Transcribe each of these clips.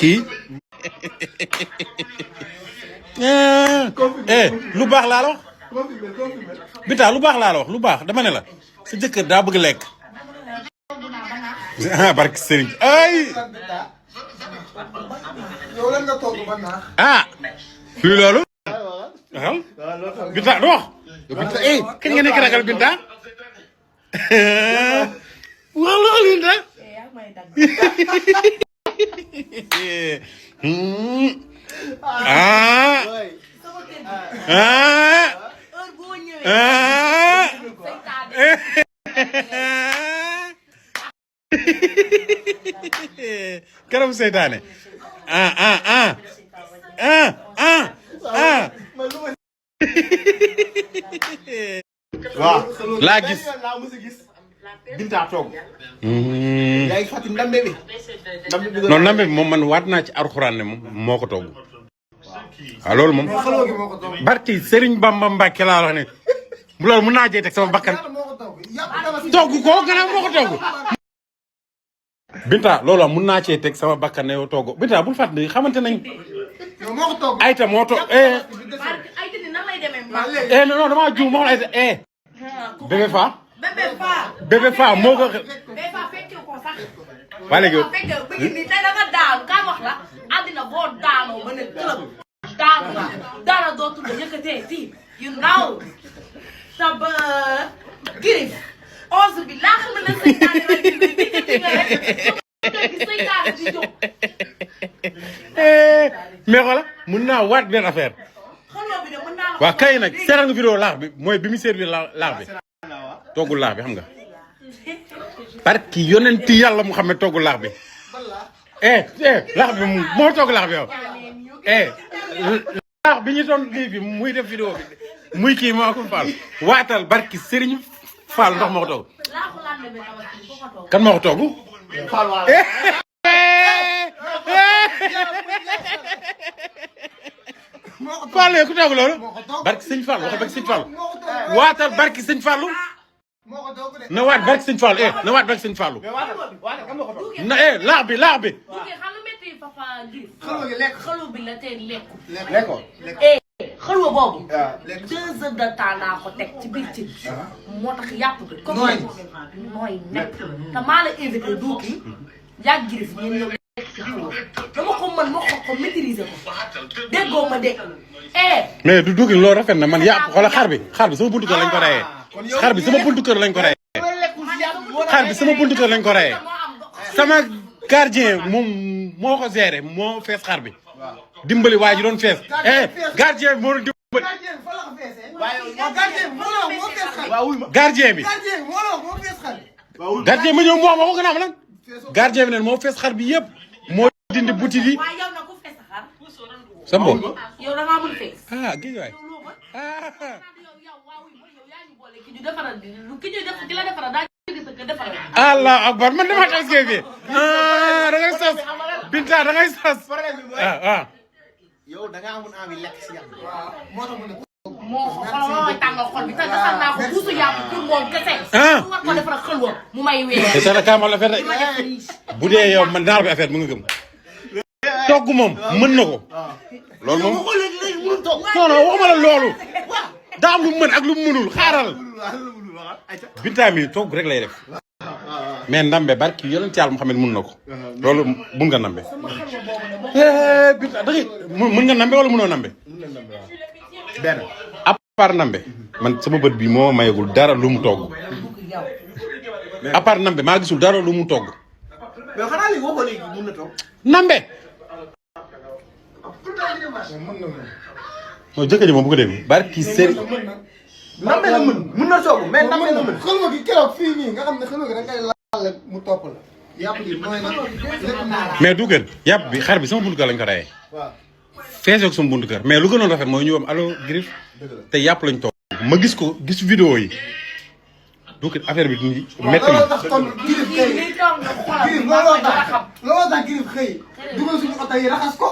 kii lu baax laa la wax Binta lu baax laa la wax lu baax dama ne la sa jëkkër daa bëgg lekk barke sëriñ ay luy loolu waxal Binta du wax Binta kañ nga nekk ragal Binta wax loolu Binta karam seytaane waaw laa gis Binta toog yaa ngi fàttali ndambe bi non ndambe bi moom man waat naa ci Alxuraan ne moom moo ko togg waaw loolu moom barki Serigne Bamba Mbacke laa wax ne loolu mun naa jee teg sama bakkan togg ko gannaaw moo ko togg Binta loolu mun naa cee teg sama bakkan ne yow togg Binta bul fàttali xamante nañ ayta moo togg non damaa juum moo ayta bébé fa moo ko waa léegi tey danga daanu kaa wax la àddina boo daanoo ba ne tëlëb daanu la dara dootul la yëkkatee fii yu ndaw sa ba girif onze bi laa xam ne seytaane rek di jóg mais xoola mun naa waat benn affaire waa kay nag seeral nga vidéo laax bi mooy bi mu servir laax bi toggul laax bi xam nga parce que yonenti yàlla mu xam ne toggul laax bi laax bi moo togg laax bi yow laax bi ñu doon lii bi muy def vidéo bi muy kii moo ko Fall waatal barki Serigne Fall ndox moo ko togg kan moo ko togg Fall ku togg loolu barki Serigne Fall wax barki Serigne Fall waatal barki Serigne Fall na waat barki Serigne Fall na waat barki Serigne Fall na laax bi xalu bi la tey lekku xalwa boobu 2 heures de temps laa ko teg ci biir ci moo tax yàpp bi comme nooy nekk te maa la invité duuki yàgg girif ñeen ñëw lekk ci xalwa dama ko mën ma ko maîtriser ko déggoo ma dégg mais du duuki loolu rafet na man yàpp xoolal xar bi sama buntu kër lañ ko reyee xar bi sama buntu kër lañ ko reyee xar bi sama buntu kër lañ ko reyee sama gardien moom moo ko géré moo fees xar bi dimbali waa ji doon fees gardien bi moo doon dimbali gardien bi gardien ma ñëw mu wax ma ko gën a am lan gardien bi neen moo fees xar bi yëpp moo dindi butit yi sa mbokk yow da ngaa mën fees géej waay Allah akbar man dama taskee fii da ngay sas Binta da ngay sas yow da nga amoon envie lekk si yàpp moo xoolal tàngal xol bi te defal naa ko buusu yàpp pour moom kese pour war ko defal xëlwa mu may weer te sa la kaama la fete bu dee yow man naa la bi affaire mu nga gëm togg moom mën na ko loolu moom non waxuma la loolu daa am lu mu mën ak lu mu mënul xaaral Binta mi togg rek lay def mais ndambe barki yonent Yàlla Muhammad mën na ko loolu mun nga nambe Binta da ngay mën nga nambe wala mënoo nambe benn à part nambe man sama bët bi moo mayagul dara lu mu togg à part nambe maa gisul dara lu mu togg mais xanaa li waxoo léegi mën na togg nambe non jëkkër ji moom bu ko déglu barki sëri nambe la mën na togg mais nambe la mën xëlwa gi keroog fii nii nga xam ne xëlwa gi da ngay laal mu topp la yàpp gi mooy nag mais du gën yàpp bi xar bi sama buntu kër lañ ko reyee feesoog sama buntu kër mais lu gënoon rafet mooy ñu am allo Grif te yàpp lañ toog ma gis ko gis vidéo yi du gën affaire bi métti ma looloo tax kon Grif xëy Grif looloo tax Grif xëy dugal suñu oto yi raxas ko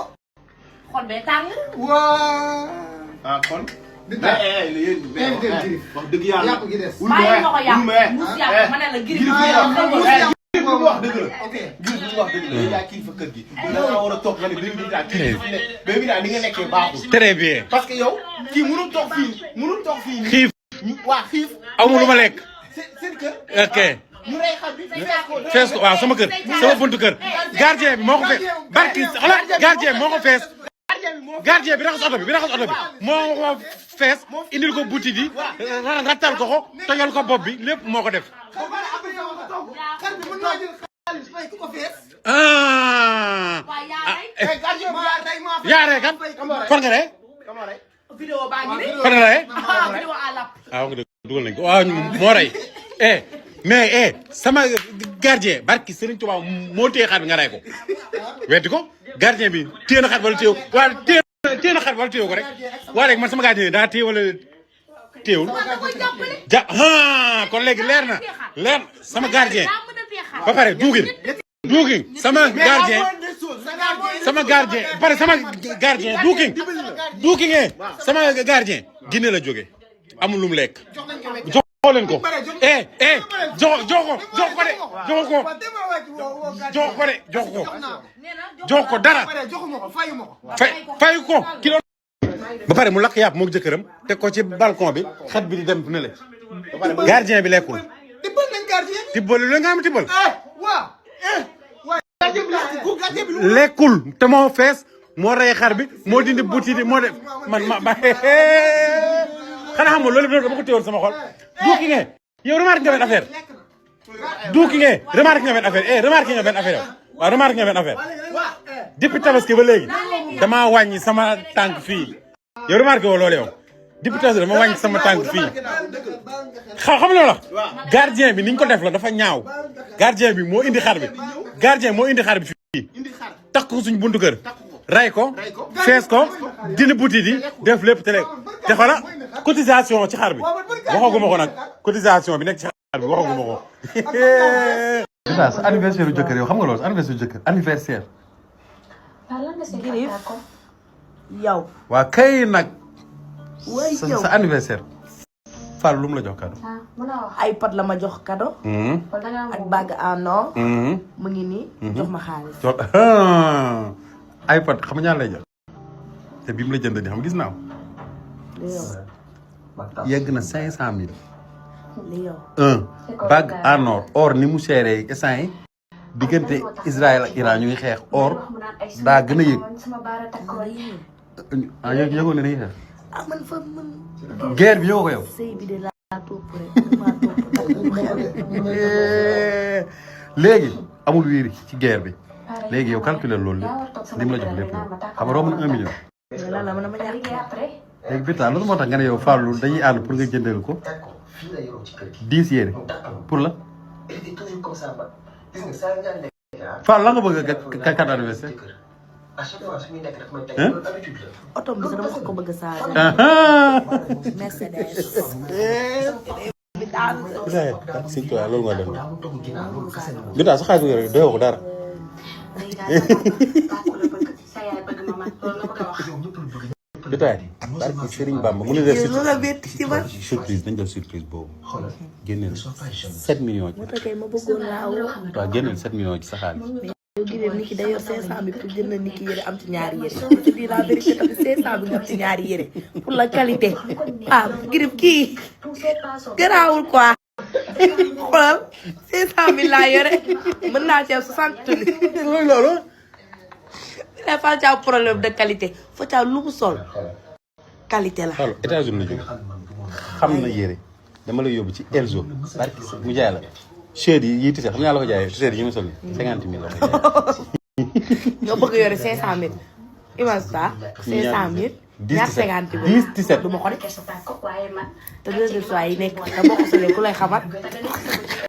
xol bee tàng waa kon Binta wax dëgg yàlla yàpp gi des bàyyi ma ko yàpp muus yàpp ma ne la Grif lu mu wax dëgg la. ok Griff lu mu wax dëgg la. yaa kilifa kër gi. da ngaa war a toog nga ne Bébé Binta Bébé Binta ni nga nekkee baaxul. très bien. parce que yow kii mënul toog fii. xiif. waa xiif. amul lu ma lekk. seen kër. ok. ñu rey xar bi fees ko waaw sama kër sama buntu kër. gardien bi moo ko fees barki xoolal gardien bi moo ko fees. gardien bi raxas oto bi moo ko fees indil ko butit yi rattal ko tojal ko bopp bi lépp moo ko def. yaaree kan fan nga rey. vidéo baa ngi nii. fan nga rey. vidéo à l'app. waaw nga dëgg dugal nañ ko waaw moo rey. mais sama gardien barki Serigne Touba moo téye xar bi nga rey ko weddi ko gardien bi téye na xar wala téyew waaw téye na xar wala téyew ko rek waa léegi man sama gardien daa téye wala téyewul ja kon léegi leer na sama gardien ba pare duugin sama gardien ba pare sama gardien duugin sama gardien Guinée la jóge amul lu mu lekk jox leen ko jox ko dara fayu ko kilo ba pare mu lakk yàpp moog jëkkëram teg ko ci balcon bi xet bi di dem fu ne le gardien bi lekkul tibbal lu nga am tibbal lekkul te moo fees moo rey xar bi moo dindi buti di moo def man ma xanaa xam nga loolu dama ko téewoon sama xol duuki ngeen yow remarqué nga benn affaire duuki ngeen remarqué nga benn affaire remarqué nga benn affaire yow waaw remarqué nga benn affaire depuis tabaski ba léegi damaa wàññi sama tànk fii yow remarqué woo loolu yow depuis tabaski dama wàññi sama tànk fii xam nga la gardien bi ni ñu ko def la dafa ñaaw gardien bi moo indi xar bi fii takk ko suñ buntu kër ray ko fees ko dina buti di def lépp te xoola cotisation ci xar bi waxaguma ko nag cotisation bi nekk ci xar bi waxaguma ko. sa anniversaire u jëkkër yow xam nga loolu anniversaire u jëkkër anniversaire. Griff yow. waa kay nag. sa anniversaire. Fall lu mu la jox cadeau. iPad la ma jox cadeau. ak bague en or. mu ngi nii jox ma xaalis. iPad xam nga ñaar lay jox te bi mu la jënd di xam gis naa yegg na 500 000. bague en or ni mu seeree instant yi diggante Israël ak Iran ñu ngi xeex or daa gën a yëg yëgoon ne dañuy xeex guerre bi yëgoo ko yow. léegi amul wiiri ci guerre bi. léegi yow calculer loolu li mu la jox lépp yow xam nga romb na 1 million. léegi Binta loolu moo tax nga ne yow Fallou dañuy ànd pour nga jëndeel ko 10 yére pour la. Fallou la nga bëgg a carte anniversaire. oto bi dama ko bëgg a saa. Mercedes. Binta loolu nga dem Binta sa xaalis bi doyoo ko dara. Bitaay barke Serigne Bamba mu ne la surprise dañ def surprise boobu génneel 7 millions ci waaw génneel 7 millions ci sa xaalis. yow Griff nit ki day yor 500 bi pour jënd nit ki yére am ci ñaari yére je dis la vérité tamit 500 bi nga am ci ñaari yére pour la qualité Griff kii garaawul quoi xoolal 500 000 laa yore mën naa ci am 60 000 loolu. il faut que problème de qualité faut que lu mu sol qualité la. alors États-Unis la jóge xam na yére dama la yóbbu ci Elzo barki mu jaay la chère yi tise xam nga la ko jaayee chère yi mu sol 50 000 la ko jaayee. nga bëgg yore 500 000 image ça 500 000 ñaar 50 000 10 17 du ma ko def te 2 yi nekk te boo ko solee ku lay xamal.